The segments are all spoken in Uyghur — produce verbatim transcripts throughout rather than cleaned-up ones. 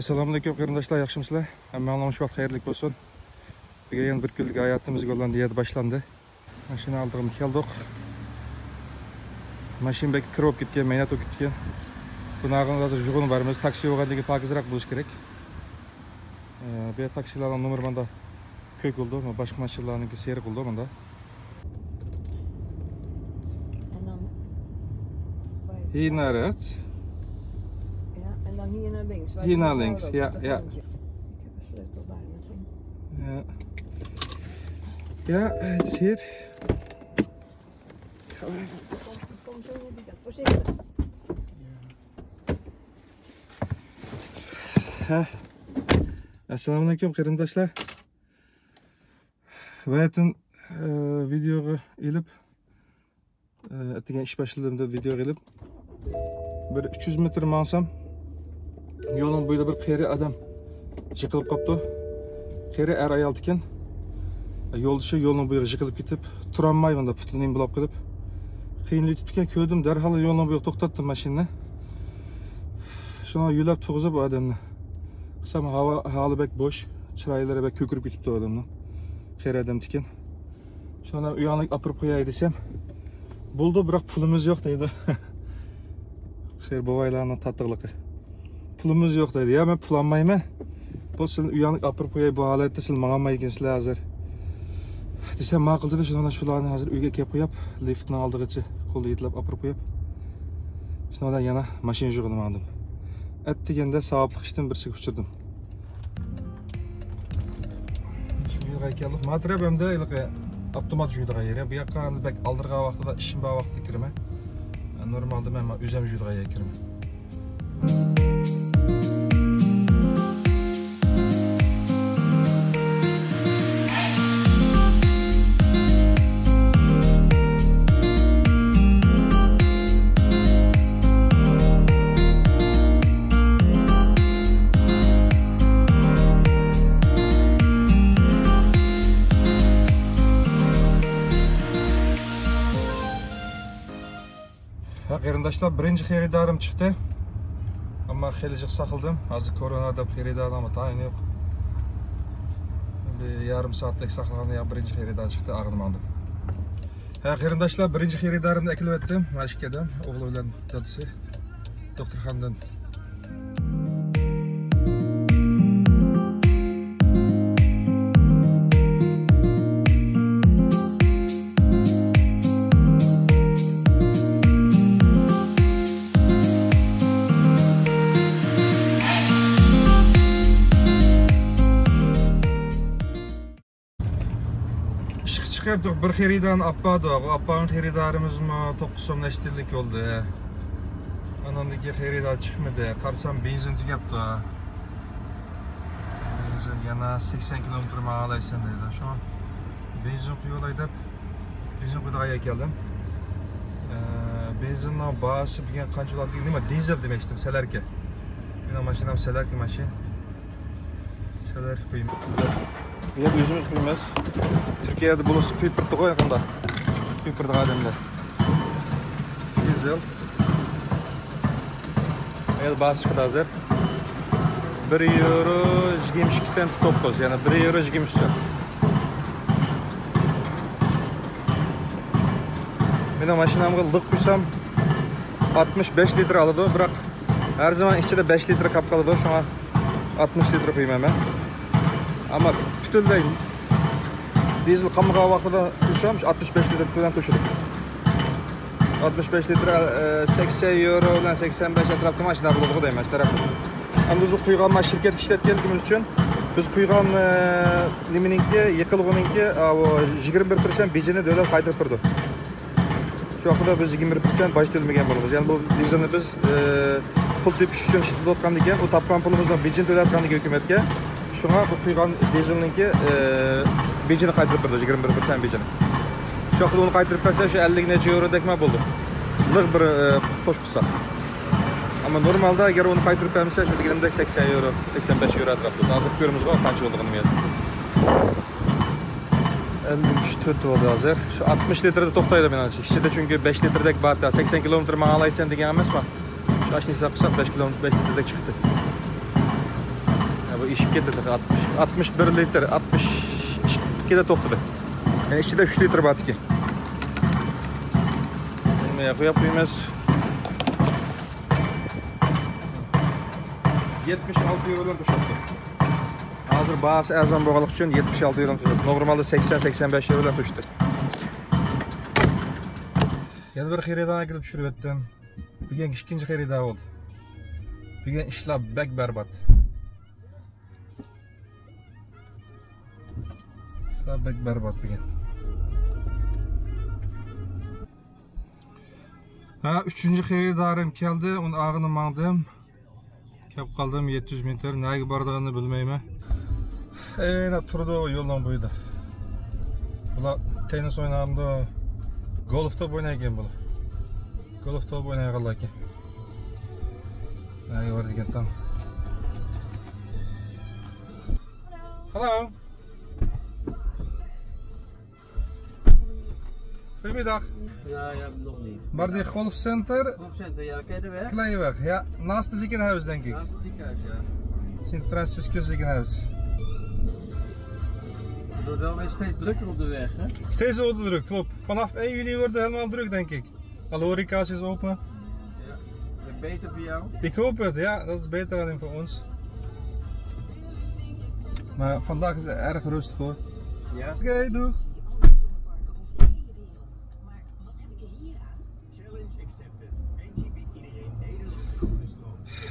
ئەسسالامۇئەلەيكۇم قېرىنداشلار، ياخشىمۇسىلەر؟ ھەممىڭلارنىڭ مۇشۇ ۋاقىت خەيرلىك بولسۇن. بۈگۈن يەنە بىر كۈنلۈك ھاياتىمىز گوللاندىيەدە باشلاندى. ماشىنا ئالدىغىمۇ كەلدۇق. ماشىنا بەك كىر بولۇپ كەتكەن، مەينەت بولۇپ كەتكەن. بۇنىڭغا ھازىر يۇغۇنۇپ بارىمىز. تاكسى بولغاندىن كېيىن پاكىزراق بولۇشى كېرەك. ئە، بۇ تاكسىلارنىڭ نومۇرى ماندا كۆك بولدى. باشقا ماشىنىلارنىڭكى سېرىق بولدى ماندا. En dan bij Hier naar rechts. Ja, en dan hier naar links. Waar Hier naar links, ja, ja. Ik heb een sleutel bij me, Tom. Ja. Ja, het is hier. Kom, kom zo naar die kant. Voorzichtig. Hə. Əssəlamu əleykum, qərindaşlar. Bayatın, e, videoğa elib, e, ettigen iş başladım da videoğa elib. Bir üç yüz metr mansam, yolun boyda bir qeri adam yıqılıp qaptı. Qeri er ayal tiken. Yoldaşı yolun boyu yıqılıp ketip, turanmay mında pütünin bulap qılıp. Qıyın etip tiken, kördüm, derhal yolun boyu toqtattım maşinni. Şuna yülep tuğuzu bu adamını. Qısam hava, halı bek boş, çırayları bek kökürüp ketipti o adamın. Qeri adam tiken. Şuna uyanık apırıp qoyay desem, buldu, biraq pulumuz yoq deydi. Xeyr, bovaylarnıñ tattığlıqı. Pulumuz yoq deydi. Ya, men pul almayman. Bu sizni uyanık apırıp qoyay, bu holatda siz mang'anmay ekansizlar hozir. Desem, ma'qul dedi. Shundan shularni hozir uyga kelib qo'yib, liftni oldig'icha qo'lda yetlab apirib qo'yib, shundan yana mashina yug'inib oldim. At deganda savobli ishdan birisiga uchirdim. Shu yerga keldik. Matrab hamda iliqi avtomat yuvadigan yeri. Bu yoqqa bak oldirgan vaqtida, ishim bor vaqtida kiraman. Normalda men o'zim yuvadigan yerga kiraman. ھە، قېرىنداشلار، بىرىنچى خېرىدارىم چىقتى. ئەمما خېلى جىق ساقلىدىم. ھازىر كورونا دەپ خېرىدارنىڭمۇ تايىنى يوق. بىر يېرىم سائەتتەك ساقلىغاندىن كېيىن بىرىنچى خېرىدار چىقتى، ئاغرىنماڭدىم. ھە، قېرىنداشلار، بىرىنچى خېرىدارىمنى ئەكېلىۋەتتىم. مانا ئىككى ئادەم، ئوغلى بىلەن دادىسى دوختۇرخانىدىن. ئىشقا چىقىپ، بىر خېرىدارنى ئاپپاردۇق. ئۇ ئاپپارغان خېرىدارىمىزمۇ توققۇز سوم نەچچە تىيىنلىك يولدا. ئاناندىن كېيىن خېرىدار چىقمىدى. قارىسام، بېنزىن تۈگەپتۇ. بېنزىن يەنە سەكسەن كىلومېتىر ماڭالايسەن دەيدۇ. شۇڭا بېنزىن قۇيۇۋالاي دەپ، بېنزىن قۇيىدىغان يەرگە كەلدىم. ئە، بېنزىننىڭ باھاسى بۈگۈن قانچە بولاتتى؟ نېمە، دىزېل دېمەكچىدىم، سەلەركە. مېنىڭ ماشىنام سەلەركە ماشىنا. سەلەركە قۇيىمەن. يا، ئۆزىمىز قۇيىمىز. تۈركىيەدە بولسا قۇيۇپ بېرىدىغۇ يېقىندا. قۇيۇپ بېرىدىغان ئادەملەر. دىزېل. يا، باھاسى چىقتى ھازىر. بىر يورو يىگىرمە ئىككى سېنت توققۇز، يەنى بىر يورو يىگىرمە ئۈچ سېنت. مېنىڭ ماشىنامغا لىق قۇيسام، ئاتمىش بەش لىتىر ئالىدۇ، بىراق ھەر زامان ئىچىدە بەش لىتىر قاپ قالىدۇ، شۇڭا ئاتمىش لىتىر قۇيىمەن مەن. ئەمما پۈتۈنلەي دىزېل قالمىغان ۋاقتىدا قۇيسام، شۇ ئاتمىش بەش لىتىر بىلەن توشىدۇ. ئاتمىش بەش لىتىر، ئە، سەكسەن يورو بىلەن سەكسەن بەش ئەتراپىدا ماشىنا بولىدىغۇ دەيمەن، شۇنداق. ئەمدى بىز قۇيغان ماشىنا شىركەتكە ئىشلەتكەنلىكىمىز ئۈچۈن، بىز قۇيغان، ئە، نېمىنىڭكى، يېقىلغۇنىڭكى، ئە، ئۇ يىگىرمە بىر پىرسەنت بېجىنى دۆلەت قايتۇرۇپ بېرىدۇ. شۇ ۋاقىتتا بىز يىگىرمە بىر پىرسەنت باج تۆلىمىگەن بولىمىز. يەنى بۇ دىزېلنى بىز، ئە، پۇل تېپىش ئۈچۈن ئىشلىتىۋاتقاندىن كېيىن، ئۇ تاپقان پۇلىمىزنىڭ بېجىنى تۆلەۋاتقاندىن كېيىن ھۆكۈمەتكە، شۇڭا بۇ قۇيغان دىزېلنىڭكى، ئە، بېجىنى قايتۇرۇپ بېرىدۇ، يىگىرمە بىر پىرسەنت بېجىنى. شۇ ۋاقىتتا ئۇنى قايتۇرۇپ بەرسە، شۇ ئەللىك نەچچە يورودەكمۇ بولدى. لىق بىر، ئە، توشقۇزساق. ئەمما نورمالدا ئەگەر ئۇنى قايتۇرۇپ بەرمىسە، شۇ دېگىنىمدەك سەكسەن يورو، سەكسەن بەش يورو ئەتراپىدا. ھازىر كۆرىمىزغۇ، قانچە بولىدىغىنى. ئەللىك ئۈچ تۆت بولدى ھازىر. شۇ ئاتمىش لىتىردا توختايدۇ مېنىڭچە. ئىچىدە چۈنكى بەش لىتىردەك بار. سەكسەن كىلومېتىر ماڭالايسەن دېگەن ئەمەسما. شۇ ئاشۇنى ھېساب قىلساق، بەش كىلومېتىر، بەش لىتىردەك چىقتى. ئېشىپ كەتتى، ئاتمىش، ئاتمىش بىر لىتىر، ئاتمىش ئىككىدە توختىدى. يەنى ئىچىدە ئۈچ لىتىر بار ئىكەن. بۇنى قويۇپ قويىمىز. يەتمىش ئالتە يورو بىلەن توشاتتى. ھازىر باھاسى ئەرزان بولغانلىقى ئۈچۈن يەتمىش ئالتە يورو بىلەن توشاتتى. نورمالدا سەكسەن، سەكسەن بەش يورو بىلەن توشتى. يەنە بىر خېرىدارنى كېلىپ چۈشۈرۈۋەتتىم. بۈگۈن ئىككىنچى خېرىدار بولدى. بۈگۈن ئىشلار بەك بەربات. ئىشلار بەك بەربات بۈگۈن. ھە، ئۈچىنچى خېرىدارىم كەلدى، ئۇنىڭ ئاغىنى ماڭدىم. كەپ قالدىم، يەتتە يۈز مېتىر. نەگە بارىدىغىنىنى بىلمەيمەن. ئەينە تۇرىدۇ يولنىڭ بويىدا. بۇلار تېننىس ئوينامدۇ؟ گولف توپ ئوينايدىكەن بۇلار. گولف توپ ئوينايدىغانلار ئىكەن. نەگە بارىدىكەن تاڭ. Hello. Goedemiddag. Ja, ja, nog niet. Maar die golfcenter? Golfcenter, ja, ken je de weg? Kleiweg, ja. Naast het ziekenhuis, denk ik. Naast het ziekenhuis, ja. Sint Franciscus ziekenhuis. Het wordt wel weer steeds drukker op de weg, hè? Steeds wordt het druk, klopt. Vanaf één juni wordt het helemaal druk, denk ik. Alle horeca's is open. Ja. Is het beter voor jou? Ik hoop het, ja. Dat is beter alleen voor ons. Maar vandaag is het erg rustig, hoor. Ja. Oké, doei.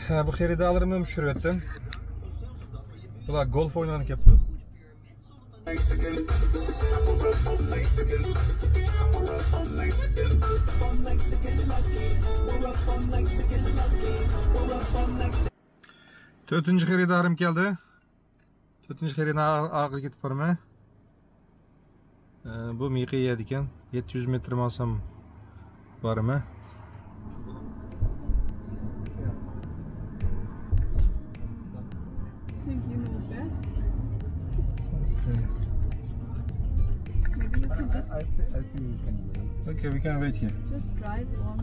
Ha, bu xaridorlarimni tushirib o'tdim. Bular golf o'ynagani kelibdi. To'rtinchi xaridorim keldi. To'rtinchi xaridorni orqaga ketib qo'yaman. Ee, bu miyqi yeydi ekan. Yetti yuz metr mosam bormi? Think you know best. Okay. Maybe you can just I, I, thi- I think we can wait. Okay, we can wait here. Just drive on.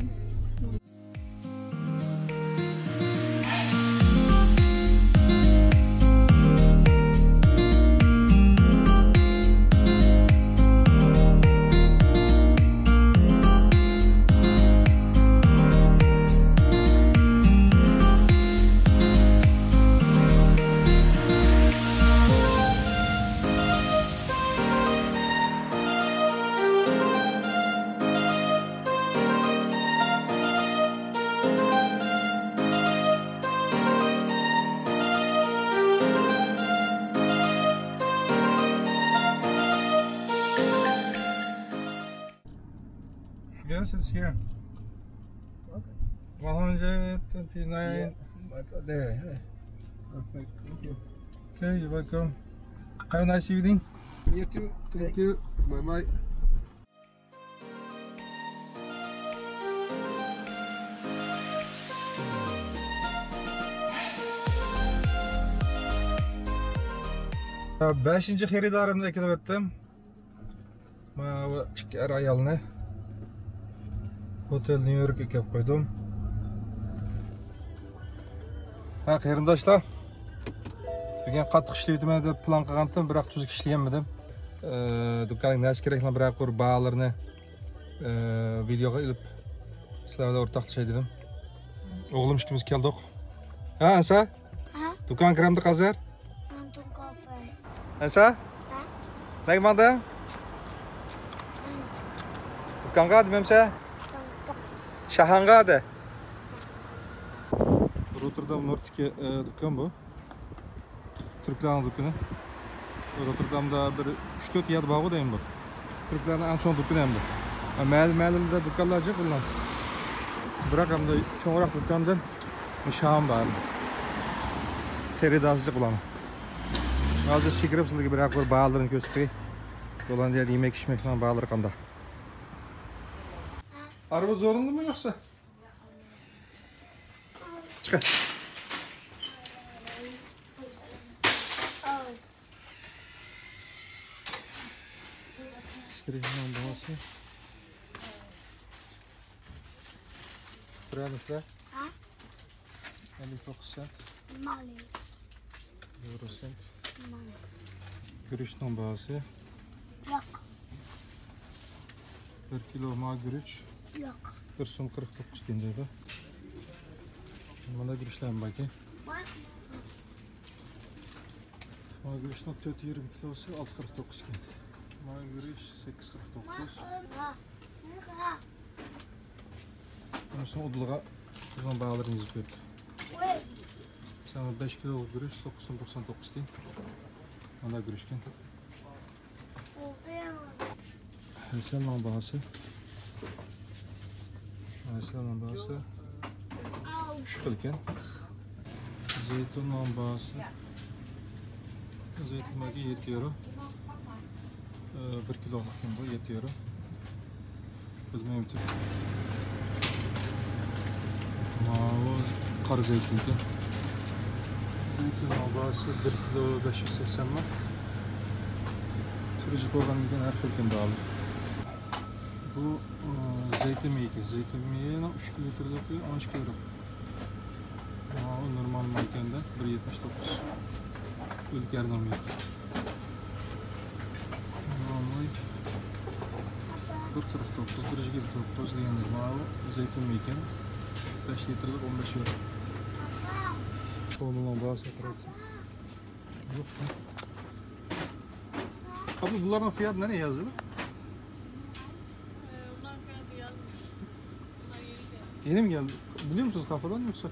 Yes, it's here. Okay. One hundred twenty-nine. Yeah, right there. Perfect. Thank you. Okay, you're welcome. Have a nice evening. You too. Thank you. Bye bye. بەشىنچى خېرىدارىمنى ئەكېلىۋەتتىم. ماۋۇ ئىككى ئەر ئايالنى ھوتېل نيۇ يوركقا ئەكەپ قويدۇم. ھە، قېرىنداشلار، بۈگۈن قاتتىق ئىشلىۋېتىمەن دەپ پىلان قىلغانتىم، بىراق تۈزۈك ئىشلىيەلمىدىم. ئى، دۇكاننىڭ نەرسە كېرەكلىرىنى بىرەر قۇر باھالىرىنى، ئى، ۋىدېئوغا ئېلىپ، سىلەر بىلەن ئورتاقلىشاي دېدىم. ئوغلۇم ئىككىمىز كەلدۇق. ھە، ئەنسە؟ ھە؟ دۇكان كىرەمدۇق ھازىر؟ ھە، دۇكان. ئەنسە؟ ھە؟ نەگە ماڭدىڭ؟ ھە. دۇكانغا دېمەمسە؟ دۇكان. شاھاڭغا دە. روتتېردام نورتتىكى، ئى، دۇكان بۇ. تۈركلەرنىڭ دۇكىنى. روتتېردامدا بىر ئۈچ تۆت يەردە بارغۇ دەيمەن بۇ. تۈركلەرنىڭ ئەڭ چوڭ دۇكىنى ئەمدى. مەھەللە، مەھەللىلەردە دۇكانلار جىق بۇلار. بىراق ئەمدى چوڭراق دۇكاندىن مۇشۇ ھەم بار. خېرىدارى جىق بۇلارنىڭ. ھازىر ئىچىگە كىرىپ سىلەرگە بىرەر قۇر باھالىرىنى كۆرسىتىپ قوياي. گوللاندىيەدە يېمەك ئىچمەكنىڭ باھالىرى قانداق؟ ئارىبا زورۇندىمۇ يوقسا؟ چىقە. ئىچكىرىنىڭ باھاسى. بىرەر نېمە؟ ھە؟ ئەللىك توققۇز سېنت. مالى. يورو سېنت. گۈرۈچنىڭ باھاسى. ياق. بىر كىلو ما گۈرۈچ. ياق. بىر سوم قىرىق توققۇز تىيىن دەيدۇ. مانا گۈرۈچلەرمۇ باركەن. ما گۈرۈچنىڭ تۆت يېرىم كىلوسى ئالتە قىرىق توققۇز ئىكەن. ما گۈرۈچ سەككىز قىرىق توققۇز. بۇنىسىنىڭ ئۇدۇلىغا بىزنىڭ باھالىرىنى يېزىپ بەردى. مىسالغا، بەش كىلو گۈرۈچ توققۇز سوم توقسان توققۇز تىيىن. مانا گۈرۈچكەن. ھەسەلنىڭ باھاسى. ھەسەلنىڭ باھاسى ئۈچ خىلكەن. زەيتۇننىڭ باھاسى. زەيتۇن بەلكى يەتتە يورو. ئى، بىر كىلو بولغان بۇ، يەتتە يورو. بىلمەيمتىم. ماۋۇ قارا زەيتۇنكەن. زەيتۇننىڭ باھاسى بىر كىلو بەش يۈز سەكسەن مىڭ. تۈرى جىق بولغاندىكىن ھەر خىلكەن باھالار. بۇ، ئى، زەيتۇن مېيىكەن. زەيتۇن مېيىنىڭ ئۈچ لىتىرلىكى ئون ئىككى يورو. ماۋۇ نورمال ماركەندە بىر يەتمىش توققۇز. ئۆلكەرنىڭ مېيى. نورمال. بىر قىرىق توققۇز، بىر يىگىرمە توققۇز دېگەندە ماۋۇ زەيتۇن مېيىكەن. بەش لىتىرلىك ئون بەش يورو. سومىنىڭ باھاسى قىرىق. يوق. Abla, bunların fiyatı nereye yazılı? Ee, bunların fiyatı yazmıyor. Bunlar yeni geldi. Yeni mi geldi? Biliyor musunuz kafadan yoksa?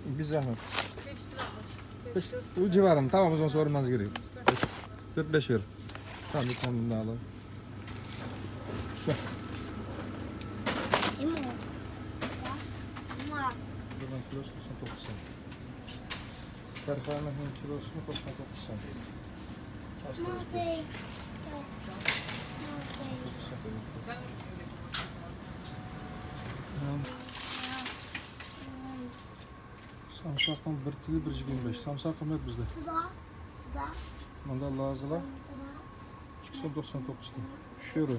Bir zahmet. Beş lira var. Beş, bu civarında. Tamam, o zaman sormanız gerekiyor. Dört beş ver. Tamam, bir tane bunu da alalım. Gel. Kim o? Kim o? Buradan kilosu doksan dokuz sen. Tarhananing kilosi to'qson to'qqiz so'm. Asli o'zbek. Samsaqning bir tili bir yuz yigirma besh. Samsaq qimmat bizda. Manda lazalar ikki so'm to'qson to'qqiz. Shu yevro.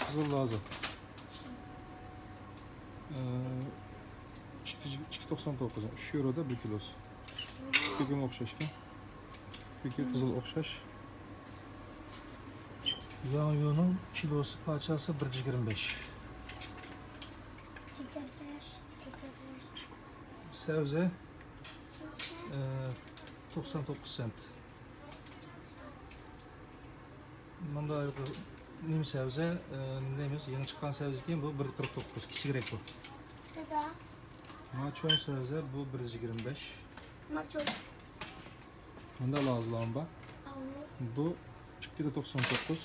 Qizil laza. Ee, ikki to'qson to'qqiz, uch yevroda bir kilosi. Ko'kimga o'xshashkan. Ko'ki qizil o'xshash. Yangyoning kilosi, parchasi bir yuz yigirma besh. Sabzi, e, to'qson to'qqiz sent. Mında nima sabzi, e, nima deymiz, yangi chiqqan sabzi ekan bu, bir qirq to'qqiz, kichikroq bu. Dada. Machon sabzi bu bir yuz yigirma besh. Machon. Mında lazılan bor. Bu ikki yuz to'qson to'qqiz.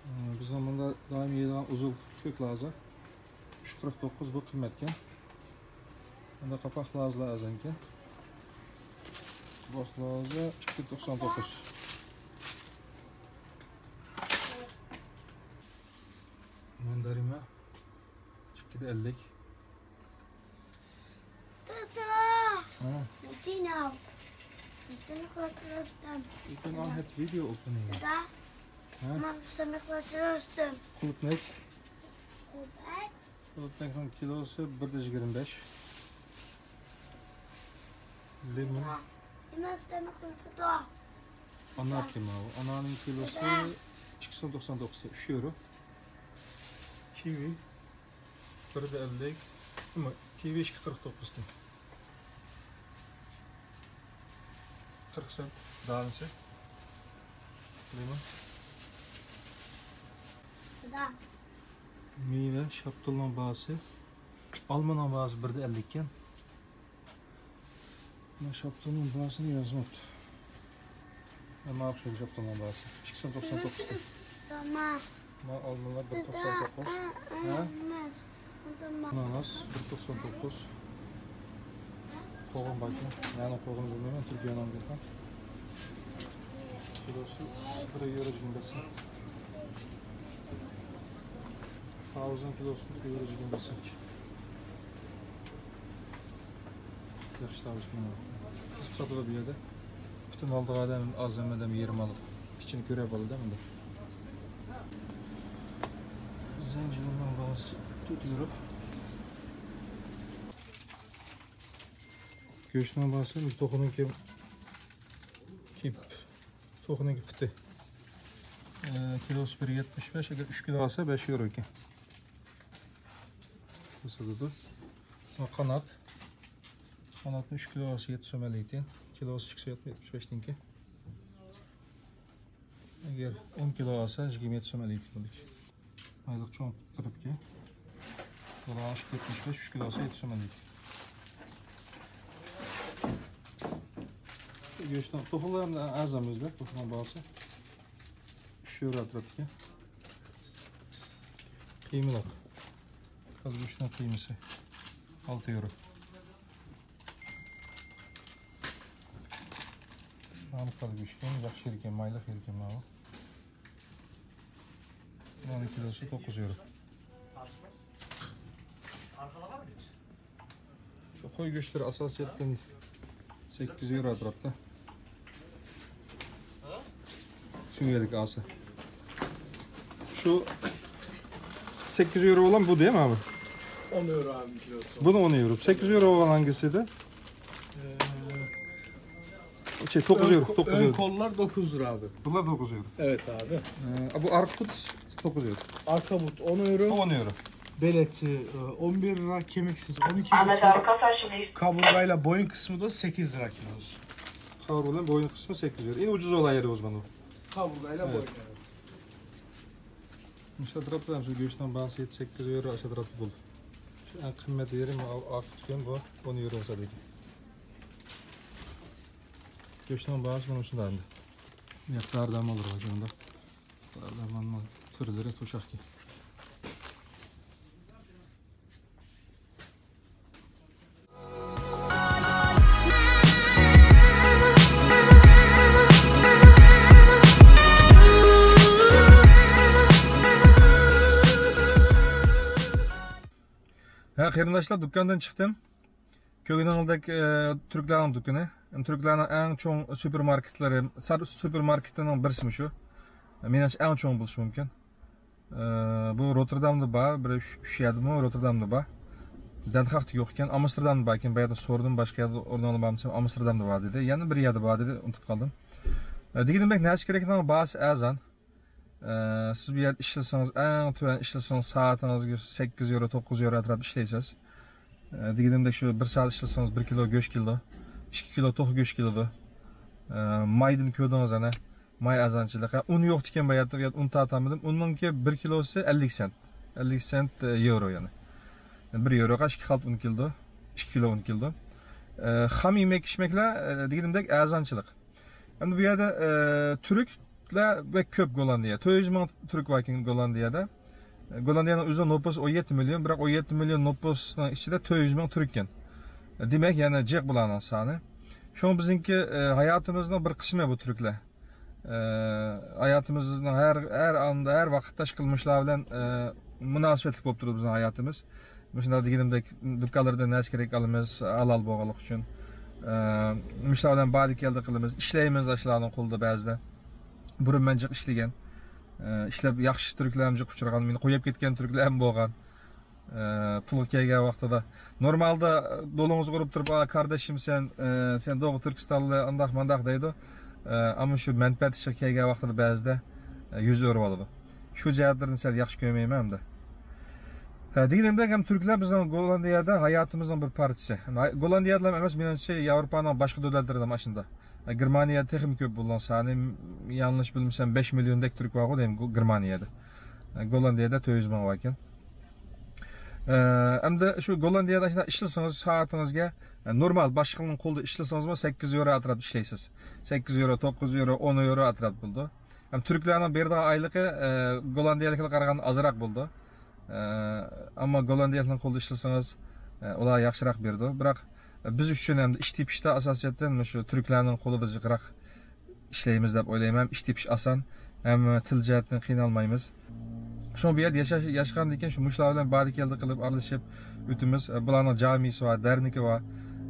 E, bizning mında doim yeydigan uzun ko'k laza. Uch qirq to'qqiz bu qimmatga. Bunda qapoq lazalar arzonki. Qapoq laza ikki to'qson to'qqiz. Mandarina ikkida ellik. Dada. Ha. Nothing now. It's gonna go to the stamp. You can on had video opening. Dada. Ha? Mom, stomach was to the stamp. Qulupnay. Qulupnay. Qulupnayning kilosi bir yuz yigirma besh. Limon. Nima stomach was to the? Anar kim abi? Anarning kilosi ikki so'm to'qson to'qqiz, uch yevro. Kivi. Bir de ellik. Ama kivi ikki qirq to'qqiz kim? Qirq sent danasi. Limon. Meyve, şaptalın bahası. Almanın bahası bir de ellik ken. Mana shaptalning bahosini yozmabdi. Mana o'xshaydi shaptalning bahosi. Ikki so'm to'qson to'qqiz. Tamam. Mana olmalar bir to'qson to'qqiz. Ha? Emas. Ananas bir to'qson to'qqiz. Qovun borki. Ya'ni qovun bilmayman, Turkiyadan kelgan. Kilosi bir yevro yigirma besh sent. Tarvuzning kilosi bir yevro yigirma besh sent. Yaxshi tarvuz. Qizib sotadi bu yerda. Butun oldiga odam oz, hamma odam yerim olib, ichini ko'rib oladi bunda. Zanjirning bahosi to'rt yevro. گۆشنىڭ باھاسى، توخۇنىڭكى كېپ، توخۇنىڭكى پۇتى. ئە، كىلوسى بىر يەتمىش بەش، ئەگەر ئۈچ كىلو ئالسا، بەش يورو ئىكەن. بۇ ساتىدۇ. قانات. قاناتنى ئۈچ كىلو ئالسا، يەتتە سوم ئەللىك تىيىن. كىلوسى ئىككى سوم يەتمىش بەش تىيىنكى. ئەگەر ئون كىلو ئالسا، يىگىرمە يەتتە سوم ئەللىك تىيىن. ئايلىق چوڭ تۇرۇپكەن. بۇلار ئاشۇ يەتمىش بەش، ئۈچ كىلو ئالسا، يەتتە سوم ئەللىك. گۆشنىڭ توخۇلار ھەم ئەرزان بىزدە، توخۇنىڭ باھاسى ئۈچ يورو ئەتراپىدىكەن. قىيمىلىق. كالا گۆشنىڭ قىيمىسى ئالتە يورو. مانا كالا گۆشكەن، ياخشى يېرىكەن، مايلىق يېرىكەن ماۋۇ. مانا كىلوسى توققۇز يورو. شۇ قوي گۆشلىرى ئاساسىيەتتىن سەككىز يورو ئەتراپتا. سۈڭگەللىك ئاسا. شۇ سەككىز يورو بولغان بۇ دەيمەن ئابى. ئون يورو ئابى كىلوسى. بۇنى ئون يورو. سەككىز يورو بولغان ھاڭگىسى ئىدى؟ ئە، Şey, dokuz euro, dokuz euro. Ön kollar dokuz lira abi. Bunlar dokuz euro. Evet abi. Ee, bu arka but dokuz euro. Arka but on euro. On euro. Beleti e, on bir lira, kemiksiz on iki lira. Kaburgayla boyun kısmı da sekiz lira kilosu. Kaburga ile boyun kısmı sekiz euro. En ucuz olan yeri o zaman o. Kaburgayla boyun. Evet. Aşağı tarafta şu göğüsten bazı sekiz euro, aşağı tarafta bul. Şu en kıymetli yeri, al, al, tutuyorum bu, on euro olsa dedi. Göğüsten bazı bunun için de alındı. Yaklar da mı olur acaba? Dardanmanın türleri tuşak ki. ھە، قېرىنداشلار، دۇكاندىن چىقتىم. كۆرگىنىڭىزدەك، ئە، تۈركلەرنىڭ دۇكىنى. تۈركلەرنىڭ ئەڭ چوڭ سۇپېرماركېتلىرى، سار-، سۇپېرماركېتىنىڭ بىرسىمۇ شۇ. مېنىڭچە ئەڭ چوڭ بولۇشى مۇمكىن. ئە، بۇ روتېردامدا بار، بىر ئۈچ، ئۈچ يەردىمۇ روتېردامدا بار. دەنخاغدا يوق ئىكەن، ئامستېردامدا بار ئىكەن، باياتىن سورىدىم، باشقا يەردە ئورنىڭلار بارمۇ دېسەم، ئامستېردامدا بار دېدى. يەنە بىر يەردە بار دېدى، ئۇنتۇپ قالدىم. ئە، دېگىنىمدەك، نەرسە كېرەكنىڭ باھاسى ئەرزان. ئە، سىز بۇ يەردە ئىشلىسىڭىز، ئەڭ تۆۋەن ئىشلىسىڭىز، سائىتىڭىزگە سەككىز يورو، توققۇز يورو ئەتراپىدا ئىشلەيسىز. ئە، دېگىنىمدەك، شۇ بىر سائەت ئىشلىسىڭىز، بىر كىلو گۆش كېلىدۇ، ئىككى كىلو توخۇ گۆش كېلىدۇ. ئە، مايدىن كۆردىڭىز ئەنە، ماي ئەرزانچىلىقى. ئۇن يوق ئىكەن، باياتىن ئۇن تارتالمىدىم. ئۇننىڭكى بىر كىلوسى ئەللىك سېنت. ئەللىك سېنت، ئە، يورو يەنى. بىر يوروغا ئىككى خالتا ئۇن كېلىدۇ. ئىككى كىلو ئۇن كېلىدۇ. ئە، خام يېمەك ئىچمەكلەر، ئە، دېگىنىمدەك ئەرزانچىلىق. ئەمدى بۇ يەردە، ئە، تۈركلەر بەك كۆپ گوللاندىيە. تۆت يۈز مىڭ تۈرك بار ئىكەن گوللاندىيەدە. ئە، گوللاندىيەنىڭ ئۆزىنىڭ نوپۇسى ئون يەتتە مىليون، بىراق ئون يەتتە مىليون نوپۇسنىڭ ئىچىدە تۆت يۈز مىڭ تۈرك ئىكەن. ئە، دېمەك، يەنە جىق بۇلارنىڭ سانى. شۇڭا بىزنىڭكى، ئە، ھاياتىمىزنىڭ بىر قىسمى بۇ تۈركلەر. ئە، ھاياتىمىزنىڭ ھەر، ھەر ئاندا، ھەر ۋاقىتتا ئىشقىلىپ مۇشۇلار بىلەن، ئە، مۇناسىۋەتلىك بولۇپ تۇرىدۇ بىزنىڭ ھاياتىمىز. مۇشۇنداق دېگىنىمدەك، دۇكانلاردىن نەرسە كېرەك ئالىمىز، ھالال بولغانلىقى ئۈچۈن. ئە، مۇشۇلار بىلەن باردى كەلدى قىلىمىز، ئىشلەيمىز ئاشۇلارنىڭ قولىدا بەزىدە. بۇرۇن مەن جىق ئىشلىگەن. ئە، ئىشلەپ ياخشى تۈركلەر ھەم جىق ئۇچرىغان، مېنى قويۇپ كەتكەن تۈركلەر ھەم بولغان. ئە، پۇلغا كەلگەن ۋاقتىدا. نورمالدا دولىڭىزغا ئۇرۇپ تۇرۇپ، «ئا، كارداشىم سەن، ئە، سەن دوغۇ تۈركىستانلى، ئانداق مانداق» دەيدۇ. ئە، ئەمما شۇ مەنپەئەت ئىشىغا كەلگەن ۋاقتىدا بەزىدە، ئە، يۈز ئۆرۈۋالىدۇ. شۇ جەھەتلىرىنى سەل ياخشى كۆرمەيمەن ئەمدى. ھە، دېگىنىمدەك ھەم تۈركلەر بىزنىڭ گوللاندىيەدە ھاياتىمىزنىڭ بىر پارچىسى. ھە، گوللاندىيەدىلا ئەمەس، مېنىڭچە، ياۋروپانىڭ باشقا دۆلەتلىرىدە مانا شۇنداق. ھە، گېرمانىيەدە تېخىمۇ كۆپ بولغان سانى، يانلىش بىلمىسەم، بەش مىليوندەك تۈرك بارغۇ دەيمەن گو-، گېرمانىيەدە. ھە، گوللاندىيەدە تۆت يۈز مىڭ باركەن. ئە، ئەمدى شۇ گوللاندىيەدە شۇنداق ئىشلىسىڭىز، سائىتىڭىزگە، ئە، نورمال باشقىنىڭ قولىدا ئىشلىسىڭىزمۇ سەككىز يورو ئەتراپىدا ئىشلەيسىز. سەككىز يورو، توققۇز يورو، ئون يورو ئەتراپىدا بولىدۇ. ھەم تۈركلەرنىڭ بېرىدىغان ئايلىقى، ئە، گوللاندىيەلىكلەرگە قارىغاندا ئازراق بولىدۇ. ئە، ئەمما گوللاندىيەلىكنىڭ قولىدا ئىشلىسىڭىز، ئە، ئۇلار ياخشىراق بېرىدۇ. بىراق، ئە، بىز ئۈچۈن ھەم ئىش تېپىشتا ئاساسىيەتتىن مۇشۇ تۈركلەرنىڭ قولىدا جىقراق ئىشلەيمىز دەپ ئويلايمەن. ئىش تېپىش ئاسان، ھەم تىل جەھەتتىن قىينالمايمىز. شۇڭا بۇ يەردە ياشاش، ياشىغاندىن كېيىن شۇ مۇشۇلار بىلەن باردى كەلدى قىلىپ ئارىلىشىپ ئۆتىمىز. ئە، بۇلارنىڭ جامىسى بار، دەرنىكى بار.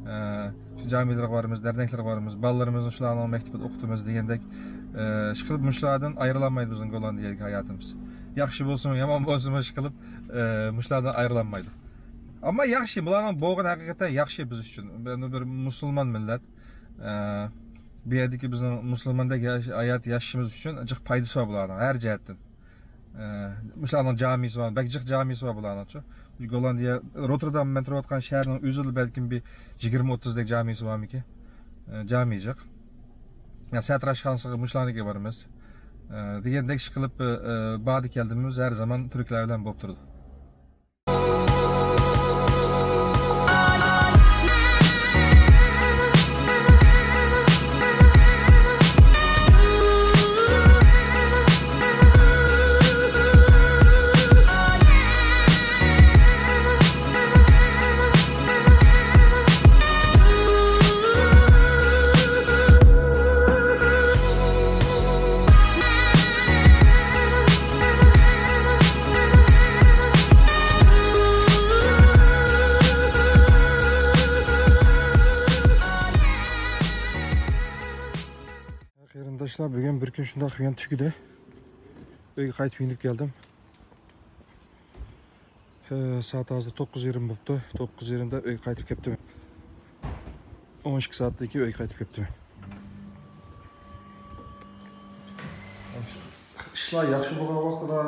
ئە، شۇ جامىلىرىغا بارىمىز، دەرنەكلىرىگە بارىمىز، بالىلىرىمىزنى شۇلارنىڭ مەكتىپىدە ئوقۇتىمىز دېگەندەك. ئە، ئىشقىلىپ مۇشۇلاردىن ئايرىلالمايدۇ بىزنىڭ گوللاندىيەدىكى ھاياتىمىز. ياخشى بولسىمۇ، يامان بولسىمۇ، ئىشقىلىپ، ئە، مۇشۇلاردىن ئايرىلالمايدۇ. ئەمما ياخشى، بۇلارنىڭ بولغىنى ھەقىقەتەن ياخشى بىز ئۈچۈن. بىر، بىر مۇسۇلمان مىللەت. ئە، بۇ يەردىكى بىزنىڭ مۇسۇلماندەك ياش-، ھايات ياشىشىمىز ئۈچۈن جىق پايدىسى بار بۇلارنىڭ ھەر جەھەتتىن. ئە، مۇشۇلارنىڭ جامىسى بار، بەك جىق جامىسى بار بۇلارنىڭچۇ. گوللاندىيە، روتتېردام مەن تۇرۇۋاتقان شەھەرنىڭ ئۆزىدە بەلكىم بىر يىگىرمە ئوتتۇزدەك جامىسى بارمىكىن؟ ئە، جامى جىق. يا سەتراشخانىسىغا مۇشۇلارنىڭكىگە بارىمىز. ئە، دېگەندەك ئىش قىلىپ، ئە، ئە، باردا كەلدىمىز ھەر زامان تۈركلەر بىلەن بولۇپ تۇرىدۇ. قېرىنداشلار، بۈگۈن بىر كۈن شۇنداق بۈگۈن تۈگىدى. ئۆيگە قايتىپ يېنىپ كەلدىم. ھە، سائەت ھازىر توققۇز يېرىم بوپتۇ. توققۇز يېرىمدا ئۆيگە قايتىپ كەپتىمەن. ئون ئىككى سائەتتىن كېيىن ئۆيگە قايتىپ كەپتىمەن. ئىشلار ياخشى بولغان ۋاقتىدا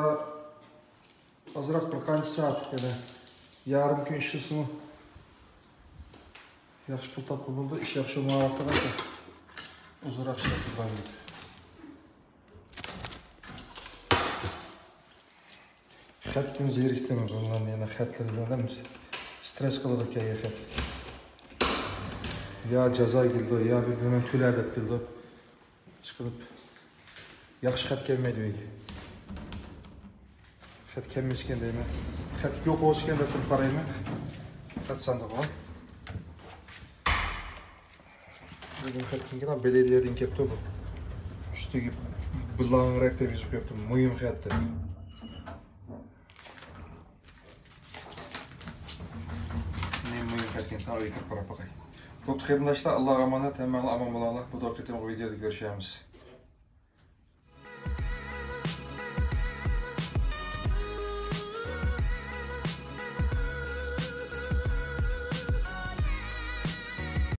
ئازراق بىر قانچە سائەت، يەنە يېرىم كۈن ئىشلىسىمۇ ياخشى پۇل تاپقىلى بولىدۇ. ئىش ياخشى بولمىغان ۋاقتىدا ئۇزۇنراق ئىشلەپ تۇرغان. خەتتىن زېرىكتىم بۇلارنىڭ يەنە خەتلىرىدىن ھەم سترېس قىلىدۇ كەيگە خەت. يا جازا كېلىدۇ، يا بىر نېمە تۆلە دەپ كېلىدۇ. ئىشقىلىپ ياخشى خەت كەلمەيدۇ ئۆيگە. خەت كەلمەسكەن دەيمەن. خەت يوق بولسىكەن دەپ تۇرۇپ قارايمەن. خەت ساندۇقى. بۈگۈن خەت كېلگەن بېلىدىيەدىن كەپتۇ بۇ. ئۈستىگە بىلاڭراق دەپ يېزىپ قويۇپتۇ. مۇھىم خەت دەپ. نېمە مۇھىم خەت كەن؟ تا ئۆيگە كىرىپ قاراپ باقاي. بوپتۇ قېرىنداشلار، ئاللاغا ئامانەت، ھەممەڭلار ئامان بولاڭلار. بۇ قېتىمقى ۋىدېيودا كۆرۈشەرمىز.